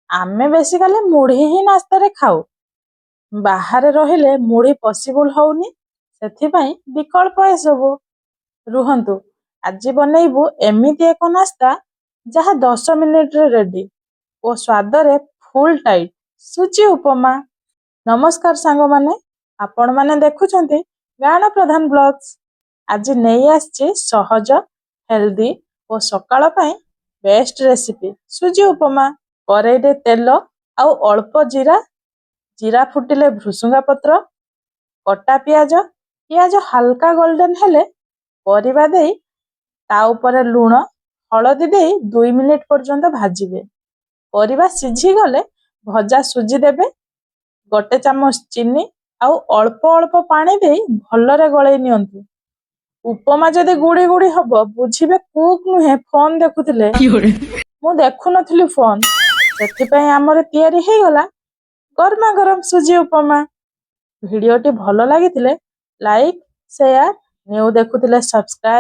ଆମେ ବେସିକାଲି ମୁଢ଼ି ହିଁ ନାସ୍ତାରେ ଖାଉ। ବାହାରେ ରହିଲେ ମୁଢ଼ି ପସିବୁଲ ହଉନି, ସେଥିପାଇଁ ବିକଳ୍ପ ଏସବୁ। ରୁହନ୍ତୁ, ଆଜି ବନେଇବୁ ଏମିତି ଏକ ନାସ୍ତା ଯାହା 10 ମିନିଟରେ ରେଡି ଓ ସ୍ୱାଦରେ ଫୁଲ୍ ଟାଇଟ୍, ସୁଜି ଉପମା। ନମସ୍କାର ସାଙ୍ଗମାନେ, ଆପଣମାନେ ଦେଖୁଛନ୍ତି ଗାଣ ପ୍ରଧାନ ବ୍ଲଗ୍ସ। ଆଜି ନେଇ ଆସିଛି ସହଜ, ହେଲ୍ଦି ଓ ସକାଳ ପାଇଁ ବେଷ୍ଟ ରେସିପି, ସୁଜି ଉପମା। କରେଇରେ ତେଲ ଆଉ ଅଳ୍ପ ଜିରା। ଜିରା ଫୁଟିଲେ ଭୃସୁଙ୍ଗା ପତ୍ର, କଟା ପିଆଜ। ପିଆଜ ହାଲକା ଗୋଲ୍ଡେନ ହେଲେ ପରିବା ଦେଇ ତା ଉପରେ ଲୁଣ, ହଳଦୀ ଦେଇ 2 ମିନିଟ ପର୍ଯ୍ୟନ୍ତ ଭାଜିବେ। ପରିବା ସିଝିଗଲେ ଭଜା ସୁଜି ଦେବେ। 1 ଚାମଚ ଚିନି ଆଉ ଅଳ୍ପ ଅଳ୍ପ ପାଣି ଦେଇ ଭଲରେ ଗୋଳେଇ ନିଅନ୍ତୁ। ଉପମା ଯଦି ଗୁଡ଼ି ଗୁଡ଼ି ହବ, ବୁଝିବେ କୁକ୍ ନୁହେଁ, ଫୋନ ଦେଖୁଥିଲେ। ମୁଁ ଦେଖୁନଥିଲି ଫୋନ, ସେଥିପାଇଁ ଆମର ତିଆରି ହେଇଗଲା ଗରମା ଗରମ ସୁଜି ଉପମା। ଭିଡିଓଟି ଭଲ ଲାଗିଥିଲେ ଲାଇକ୍, ସେୟାର, ନ୍ୟୁ ଦେଖୁଥିଲେ ସବସ୍କ୍ରାଇବ।